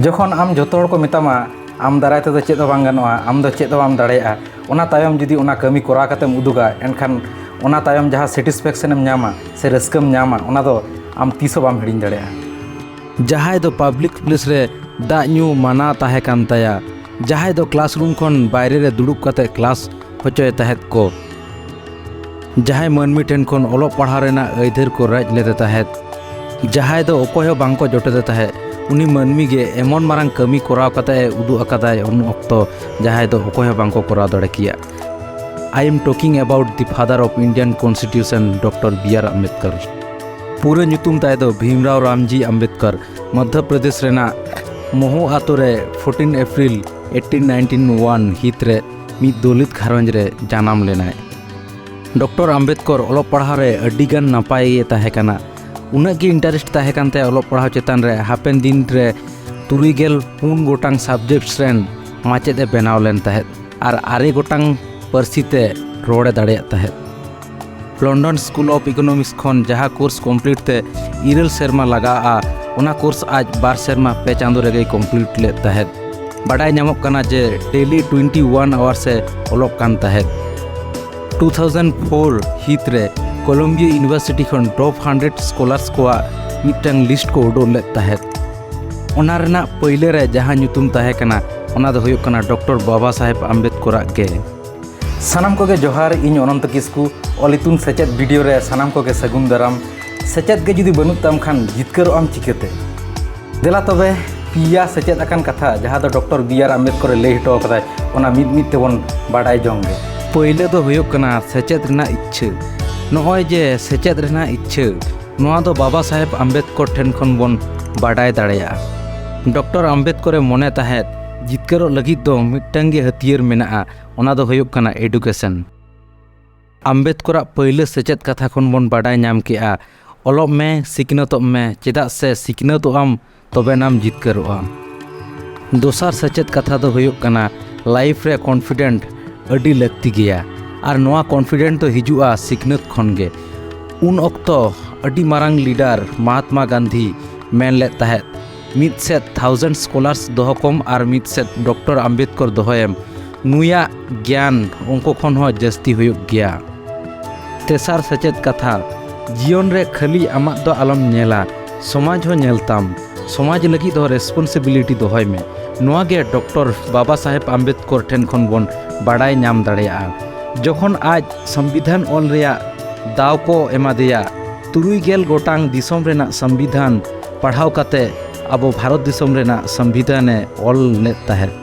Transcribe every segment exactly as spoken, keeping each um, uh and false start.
ᱡᱚᱠᱷᱚᱱ ᱟᱢ ᱡᱚᱛᱚ ᱦᱚᱲ ᱠᱚ ᱢᱮᱛᱟᱢᱟ, "ᱟᱢ ᱫᱟᱨᱟᱭ ᱛᱮᱫᱚ ᱪᱮᱫ ᱦᱚᱸ ᱵᱟᱝ ᱜᱟᱱᱚᱜᱼᱟ, ᱟᱢ ᱫᱚ ᱪᱮᱫ ᱦᱚᱸ ᱵᱟᱢ ᱫᱟᱲᱮᱭᱟᱜᱼᱟ", ᱚᱱᱟ ᱛᱟᱭᱚᱢ ᱡᱩᱫᱤ ᱚᱱᱟ ᱠᱟᱹᱢᱤ ᱠᱚᱨᱟᱣ ᱠᱟᱛᱮᱢ ᱩᱫᱩᱜᱟ, ᱮᱱᱠᱷᱟᱱ ᱚᱱᱟ ᱛᱟᱭᱚᱢ ᱡᱟᱦᱟᱸ satisfaction ᱮᱢ ᱧᱟᱢᱟ ᱥᱮ ᱨᱟᱹᱥᱠᱟᱹᱢ ᱧᱟᱢᱟ, ᱚᱱᱟ ᱫᱚ ᱟᱢ ᱛᱤᱥ ᱦᱚᱸ ᱵᱟᱢ ᱦᱤᱲᱤᱧ ᱫᱟᱲᱮᱭᱟᱜᱼᱟ᱾ ᱡᱟᱦᱟᱸᱭ ᱫᱚ public place ᱨᱮ ᱫᱟᱜ ᱧᱩ ᱢᱟᱱᱟ ᱛᱟᱦᱮᱸ ᱠᱟᱱ ᱛᱟᱭᱟ, ᱡᱟᱦᱟᱸᱭ ᱫᱚ classroom ᱠᱷᱚᱱ ᱵᱟᱭᱨᱮ ᱨᱮ ᱫᱩᱲᱩᱵ ᱠᱟᱛᱮ class ᱦᱚᱪᱚᱭᱮ ᱛᱟᱦᱮᱸᱫ ᱠᱚ, ᱡᱟᱦᱟᱸᱭ ᱢᱟᱹᱱᱢᱤ ᱴᱷᱮᱱ ᱠᱷᱚᱱ ᱚᱞᱚᱜ ᱯᱟᱲᱦᱟᱣ ᱨᱮᱱᱟᱜ ᱟᱹᱭᱫᱟᱹᱨ ᱠᱚ ᱨᱟᱡᱽ ᱞᱮᱫᱮ ᱛᱟᱦᱮᱸᱫ, ᱡᱟᱦᱟᱸᱭ ᱫᱚ ᱚᱠᱚᱭ ᱦᱚᱸ ᱵᱟᱝ ᱠᱚ ᱡᱚᱴᱮᱫᱮ ᱛᱟᱦᱮᱸᱫ, ᱩᱱᱤ ᱢᱟᱹᱱᱢᱤ ᱜᱮ ᱮᱢᱚᱱ ᱢᱟᱨᱟᱝ ᱠᱟᱹᱢᱤ ᱠᱚᱨᱟᱣ ᱠᱟᱛᱮ ᱮ ᱩᱫᱩᱜ ᱟᱠᱟᱫᱟᱭ ᱩᱱ ᱚᱠᱛᱚ, ᱡᱟᱦᱟᱸᱭ ᱫᱚ ᱚᱠᱚᱭ ᱦᱚᱸ ᱵᱟᱝ ᱠᱚ ᱠᱚᱨᱟᱣ ᱫᱟᱲᱮ ᱠᱮᱭᱟ᱾ I am talking about the father of Indian Constitution, doctor B R Ambedkar. ᱯᱩᱨᱟᱹ ᱧᱩᱛᱩᱢ ᱛᱟᱭ ᱫᱚ ᱵᱷᱤᱢᱨᱟᱣ ᱨᱟᱢᱡᱤ ᱟᱢᱵᱮᱫᱠᱚᱨ᱾ ᱢᱚᱫᱽᱫᱷᱚ ᱯᱨᱚᱫᱮᱥ ᱨᱮᱱᱟᱜ ᱢᱚᱦᱩ ᱟᱛᱳ ᱨᱮ fourteen April eighteen ninety-one ᱦᱤᱛ ᱨᱮ ᱢᱤᱫ ᱫᱚᱞᱤᱛ ᱜᱷᱟᱨᱚᱸᱡᱽ ᱨᱮ ᱡᱟᱱᱟᱢ ᱞᱮᱱᱟᱭ᱾ ᱰᱚᱠᱴᱚᱨ ᱟᱢᱵᱮᱫᱠᱚᱨ ᱚᱞᱚᱜ ᱯᱟᱲᱦᱟᱣ ᱨᱮ ᱟᱹᱰᱤ ᱜᱟᱱ ᱱᱟᱯᱟᱭ ᱜᱮ ᱛᱟᱦᱮᱸ ᱠᱟᱱᱟ᱾ ᱩᱱᱟᱹᱜ ᱜᱮ interest ᱛᱟᱦᱮᱸ ᱠᱟᱱ ᱛᱟᱭᱟ ᱚᱞᱚᱜ ᱯᱟᱲᱦᱟᱣ ᱪᱮᱛᱟᱱ ᱨᱮ, ᱦᱟᱯᱮᱱ ᱫᱤᱱ ᱨᱮ ᱛᱩᱨᱩᱭ ᱜᱮᱞ ᱯᱩᱱ ᱜᱚᱴᱟᱝ subjects ᱨᱮᱱ ᱢᱟᱪᱮᱫ ᱮ ᱵᱮᱱᱟᱣ ᱞᱮᱱ ᱛᱟᱦᱮᱸᱫ ᱟᱨ ᱟᱨᱮ ᱜᱚᱴᱟᱝ ᱯᱟᱹᱨᱥᱤ ᱛᱮ ᱨᱚᱲ ᱮ ᱫᱟᱲᱮᱭᱟᱜ ᱛᱟᱦᱮᱸᱫ᱾ London School of Economics ᱠᱷᱚᱱ ᱡᱟᱦᱟᱸ course complete ᱛᱮ ᱤᱨᱟᱹᱞ ᱥᱮᱨᱢᱟ ᱞᱟᱜᱟᱜᱼᱟ, ᱚᱱᱟ course ᱟᱡ ᱵᱟᱨ ᱥᱮᱨᱢᱟ ᱯᱮ ᱪᱟᱸᱫᱳ ᱨᱮᱜᱮᱭ complete ᱞᱮᱫ ᱛᱟᱦᱮᱸᱫ᱾ ᱵᱟᱰᱟᱭ ᱧᱟᱢᱚᱜ ᱠᱟᱱᱟ ᱡᱮ daily twenty one hours ᱮ ᱚᱞᱚᱜ ᱠᱟᱱ ᱛᱟᱦᱮᱸᱫ᱾ two thousand four ᱦᱤᱛ ᱨᱮ Columbia University ᱠᱷᱚᱱ top hundred scholars ᱠᱚᱣᱟᱜ ᱢᱤᱫᱴᱟᱝ list ᱠᱚ ᱩᱰᱩᱠ ᱞᱮᱫ ᱛᱟᱦᱮᱸᱫ᱾ ᱚᱱᱟ ᱨᱮᱱᱟᱜ ᱯᱟᱹᱭᱞᱟᱹ ᱨᱮ ᱡᱟᱦᱟᱸ ᱧᱩᱛᱩᱢ ᱛᱟᱦᱮᱸ ᱠᱟᱱᱟ, ᱚᱱᱟ ᱫᱚ ᱦᱩᱭᱩᱜ ᱠᱟᱱᱟ ᱰᱚᱠᱴᱚᱨ ᱵᱟᱵᱟ ᱥᱟᱦᱮᱵᱽ ᱟᱢᱵᱮᱫᱠᱚᱨᱟᱜ ᱜᱮ᱾ ᱥᱟᱱᱟᱢ ᱠᱚᱜᱮ ᱡᱚᱦᱟᱨ, ᱤᱧ ᱚᱱᱚᱱᱛᱚ ᱠᱤᱥᱠᱩ, ᱚᱞ ᱤᱛᱩᱱ ᱥᱮᱪᱮᱫ video ᱨᱮ ᱥᱟᱱᱟᱢ ᱠᱚᱜᱮ ᱥᱟᱹᱜᱩᱱ ᱫᱟᱨᱟᱢ᱾ ᱥᱮᱪᱮᱫ ᱜᱮ ᱡᱩᱫᱤ ᱵᱟᱹᱱᱩᱜ ᱛᱟᱢ ᱠᱷᱟᱱ ᱡᱤᱛᱠᱟᱹᱨᱚᱜ ᱟᱢ ᱪᱤᱠᱟᱹᱛᱮ? ᱫᱮᱞᱟ ᱛᱚᱵᱮ, ᱯᱮᱭᱟ ᱥᱮᱪᱮᱫ ᱟᱠᱟᱱ ᱠᱟᱛᱷᱟ ᱡᱟᱦᱟᱸ ᱫᱚ ᱰᱚᱠᱴᱚᱨ ᱵᱤ ᱟᱨ ᱟᱢᱵᱮᱫᱠᱚᱨ ᱮ ᱞᱟᱹᱭ ᱦᱚᱴᱚ ᱟᱠᱟᱫᱟᱭ, ᱚᱱᱟ ᱢᱤᱫ ᱢᱤᱫ ᱛᱮᱵᱚᱱ ᱵᱟᱰᱟᱭ ᱡᱚᱝ ᱜᱮ᱾ ᱯᱟᱹᱭᱞᱟᱹ ᱫᱚ ᱦᱩᱭᱩᱜ ᱠᱟᱱᱟ ᱥᱮᱪᱮᱫ ᱨᱮᱱᱟᱜ ᱤᱪᱪᱷᱟᱹ᱾ ᱱᱚᱜᱼᱚᱭ ᱡᱮ ᱥᱮᱪᱮᱫ ᱨᱮᱱᱟᱜ ᱤᱪᱪᱷᱟᱹ, ᱱᱚᱣᱟ ᱫᱚ ᱵᱟᱵᱟ ᱥᱟᱦᱮᱵᱽ ᱟᱢᱵᱮᱫᱠᱚᱨ ᱴᱷᱮᱱ ᱠᱷᱚᱱ ᱵᱚᱱ ᱵᱟᱰᱟᱭ ᱫᱟᱲᱮᱭᱟᱜᱼᱟ᱾ ᱰᱚᱠᱴᱚᱨ ᱟᱢᱵᱮᱫᱠᱚᱨ ᱮ ᱢᱚᱱᱮ ᱛᱟᱦᱮᱸᱫ, ᱡᱤᱛᱠᱟᱹᱨᱚᱜ ᱞᱟᱹᱜᱤᱫ ᱫᱚ ᱢᱤᱫᱴᱟᱝ ᱜᱮ ᱦᱟᱹᱛᱭᱟᱹᱨ ᱢᱮᱱᱟᱜᱼᱟ, ᱚᱱᱟ ᱫᱚ ᱦᱩᱭᱩᱜ ᱠᱟᱱᱟ education᱾ ᱟᱢᱵᱮᱫᱠᱚᱨᱟᱜ ᱯᱟᱹᱭᱞᱟᱹ ᱥᱮᱪᱮᱫ ᱠᱟᱛᱷᱟ ᱠᱷᱚᱱ ᱵᱚᱱ ᱵᱟᱰᱟᱭ ᱧᱟᱢ ᱠᱮᱜᱼᱟ, "ᱚᱞᱚᱜ ᱢᱮ, ᱥᱤᱠᱷᱱᱟᱹᱛᱚᱜ ᱢᱮ, ᱪᱮᱫᱟᱜ ᱥᱮ ᱥᱤᱠᱷᱱᱟᱹᱛᱚᱜ ᱟᱢ, ᱛᱚᱵᱮᱱᱟᱢ ᱡᱤᱛᱠᱟᱹᱨᱚᱜᱼᱟ᱾" ᱫᱚᱥᱟᱨ ᱥᱮᱪᱮᱫ ᱠᱟᱛᱷᱟ ᱫᱚ ᱦᱩᱭᱩᱜ ᱠᱟᱱᱟ, life ᱨᱮ confident ᱟᱹᱰᱤ ᱞᱟᱹᱠᱛᱤ ᱜᱮᱭᱟ, ᱟᱨ ᱱᱚᱣᱟ confident ᱫᱚ ᱦᱤᱡᱩᱜᱼᱟ ᱥᱤᱠᱷᱱᱟᱹᱛ ᱠᱷᱚᱱ ᱜᱮ᱾ ᱩᱱ ᱚᱠᱛᱚ ᱟᱹᱰᱤ ᱢᱟᱨᱟᱝ leader ᱢᱚᱦᱟᱛᱢᱟ ᱜᱟᱱᱫᱷᱤ ᱢᱮᱱ ᱞᱮᱫ ᱛᱟᱦᱮᱸᱫ, ᱢᱤᱫ ᱥᱮᱫ ᱛᱷᱟᱣᱡᱮᱱᱰ ᱥᱠᱚᱞᱟᱨᱥ ᱫᱚᱦᱚ ᱠᱚᱢ ᱟᱨ ᱢᱤᱫ ᱥᱮᱫ ᱰᱚᱠᱴᱚᱨ ᱟᱢᱵᱮᱫᱠᱚᱨ ᱫᱚᱦᱚᱭᱮᱢ, ᱱᱩᱭᱟᱜ ᱜᱮᱭᱟᱱ ᱩᱱᱠᱩ ᱠᱷᱚᱱ ᱦᱚᱸ ᱡᱟᱹᱥᱛᱤ ᱦᱩᱭᱩᱜ ᱜᱮᱭᱟ᱾ ᱛᱮᱥᱟᱨ ᱥᱮᱪᱮᱫ ᱠᱟᱛᱷᱟ, ᱡᱤᱭᱚᱱ ᱨᱮ ᱠᱷᱟᱹᱞᱤ ᱟᱢᱟᱜ ᱫᱚ ᱟᱞᱚᱢ ᱧᱮᱞᱟ, ᱥᱚᱢᱟᱡᱽ ᱦᱚᱸ ᱧᱮᱞ ᱛᱟᱢ᱾ ᱥᱚᱢᱟᱡᱽ ᱞᱟᱹᱜᱤᱫ ᱦᱚᱸ ᱨᱮᱥᱯᱚᱱᱥᱤᱵᱤᱞᱤᱴᱤ ᱫᱚᱦᱚᱭ ᱢᱮ᱾ ᱱᱚᱣᱟ ᱜᱮ ᱰᱚᱠᱴᱚᱨ ᱵᱟᱵᱟ ᱥᱟᱦᱮᱵᱽ ᱟᱢᱵᱮᱫᱠᱚᱨ ᱴᱷᱮᱱ ᱠᱷᱚᱱ ᱵᱚᱱ ᱵᱟᱲᱟᱭ ᱧᱟᱢ ᱫᱟᱲᱮᱭᱟᱜᱼᱟ᱾ ᱡᱚᱠᱷᱚᱱ ᱟᱡ ᱥᱚᱝᱵᱤᱫᱷᱟᱱ ᱚᱞ ᱨᱮᱭᱟᱜ ᱫᱟᱣ ᱠᱚ ᱮᱢᱟ ᱫᱮᱭᱟ, ᱛᱩᱨᱩᱭ ᱜᱮᱞ ᱜᱚᱴᱟᱝ ᱫᱤᱥᱚᱢ ᱨᱮᱱᱟᱜ ᱥᱚᱝᱵᱤᱫᱷᱟᱱ ᱯᱟᱲᱦᱟᱣ ᱠᱟᱛᱮ ᱟᱵᱚ ᱵᱷᱟᱨᱚᱛ ᱫᱤᱥᱚᱢ ᱨᱮᱱᱟᱜ ᱥᱚᱝᱵᱤᱫᱷᱟᱱᱮ ᱚᱞ ᱞᱮᱫ ᱛᱟᱦᱮᱸᱫ᱾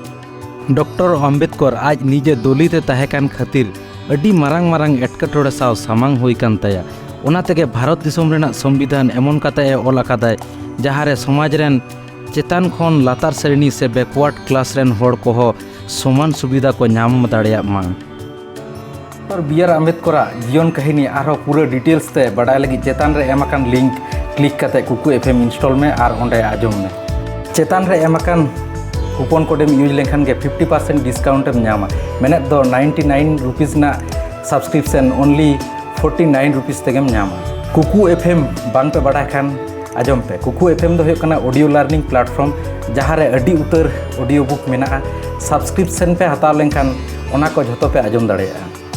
ᱰᱚᱠᱴᱚᱨ ᱟᱢᱵᱮᱫᱠᱚᱨ ᱟᱡ ᱱᱤᱡᱮ ᱫᱚᱞᱤᱛ ᱮ ᱛᱟᱦᱮᱸ ᱠᱟᱱ ᱠᱷᱟᱹᱛᱤᱨ ᱟᱹᱰᱤ ᱢᱟᱨᱟᱝ ᱢᱟᱨᱟᱝ ᱮᱴᱠᱮᱴᱚᱬᱮ ᱥᱟᱶ ᱥᱟᱢᱟᱝ ᱦᱩᱭ ᱠᱟᱱ ᱛᱟᱭᱟ᱾ ᱚᱱᱟ ᱛᱮᱜᱮ ᱵᱷᱟᱨᱚᱛ ᱫᱤᱥᱚᱢ ᱨᱮᱱᱟᱜ ᱥᱚᱝᱵᱤᱫᱷᱟᱱ ᱮᱢᱚᱱ ᱠᱟᱛᱮ ᱮ ᱚᱞ ᱟᱠᱟᱫᱟᱭ, ᱡᱟᱦᱟᱸ ᱨᱮ ᱥᱚᱢᱟᱡᱽ ᱨᱮᱱ ᱪᱮᱛᱟᱱ ᱠᱷᱚᱱ ᱞᱟᱛᱟᱨ ᱥᱨᱮᱱᱤ ᱥᱮ ᱵᱮᱠᱣᱟᱨᱰ ᱠᱞᱟᱥ ᱨᱮᱱ ᱦᱚᱲ ᱠᱚᱦᱚᱸ ᱥᱚᱢᱟᱱ ᱥᱩᱵᱤᱫᱷᱟ ᱠᱚ ᱧᱟᱢ ᱫᱟᱲᱮᱭᱟᱜ ᱢᱟ᱾ ᱰᱚᱠᱴᱚᱨ ᱵᱤ ᱟᱨ ᱟᱢᱵᱮᱫᱠᱚᱨᱟᱜ ᱡᱤᱭᱚᱱ ᱠᱟᱹᱦᱱᱤ ᱟᱨᱦᱚᱸ ᱯᱩᱨᱟᱹ ᱰᱤᱴᱮᱞᱥ ᱛᱮ ᱵᱟᱰᱟᱭ ᱞᱟᱹᱜᱤᱫ ᱪᱮᱛᱟᱱ ᱨᱮ ᱮᱢ ᱟᱠᱟᱱ ᱞᱤᱝᱠ ᱠᱞᱤᱠ ᱠᱟᱛᱮ ᱠᱩᱠᱩ ᱮᱯᱷ ᱮᱢ ᱤᱱᱥᱴᱚᱞ ᱢᱮ ᱟᱨ ᱚᱸᱰᱮ ᱟᱸᱡᱚᱢ ᱢᱮ᱾ ᱪᱮᱛᱟᱱ ᱨᱮ ᱮᱢ ᱟᱠᱟᱱ ᱠᱩᱯᱚᱱ ᱠᱳᱰᱮᱢ ᱤᱭᱩᱡᱽ ᱞᱮᱱᱠᱷᱟᱱ ᱜᱮ ᱯᱷᱤᱯᱴᱤ ᱯᱟᱨᱥᱮᱱᱴ ᱰᱤᱥᱠᱟᱣᱩᱱᱴ ᱮᱢ ᱧᱟᱢᱟ᱾ ᱢᱮᱱᱮᱫ ᱫᱚ ᱱᱟᱭᱤᱱᱴᱤ ᱱᱟᱭᱤᱱ ᱨᱩᱯᱤᱥ ᱨᱮᱱᱟᱜ ᱥᱟᱵᱥᱠᱨᱤᱯᱥᱚᱱ ᱚᱱᱞᱤ ᱯᱷᱳᱨᱴᱤ ᱱᱟᱭᱤᱱ ᱨᱩᱯᱤᱥ ᱛᱮᱜᱮᱢ ᱧᱟᱢᱟ᱾ ᱠᱩᱠᱩ ᱮᱯᱷ ᱮᱢ ᱵᱟᱝ ᱯᱮ ᱵᱟᱰᱟᱭ ᱠᱷᱟᱱ ᱟᱸᱡᱚᱢ ᱯᱮ᱾ ᱠᱩᱠᱩ ᱮᱯᱷ ᱮᱢ ᱫᱚ ᱦᱩᱭᱩᱜ ᱠᱟᱱᱟ ᱚᱰᱤᱭᱳ ᱞᱟᱨᱱᱤᱝ ᱯᱞᱟᱴᱯᱷᱚᱨᱢ, ᱡᱟᱦᱟᱸ ᱨᱮ ᱟᱹᱰᱤ ᱩᱛᱟᱹᱨ ᱚᱰᱤᱭᱳ ᱵᱩᱠ ᱢᱮᱱᱟᱜᱼᱟ᱾ ᱥᱟᱵᱥᱠᱨᱤᱯᱥᱚᱱ ᱯᱮ ᱦᱟᱛᱟᱣ ᱞᱮᱱᱠᱷᱟᱱ ᱚᱱᱟ ᱠᱚ ᱡᱷᱚᱛᱚ ᱯᱮ ᱟᱸᱡᱚᱢ ᱫᱟᱲᱮᱭᱟᱜᱼᱟ᱾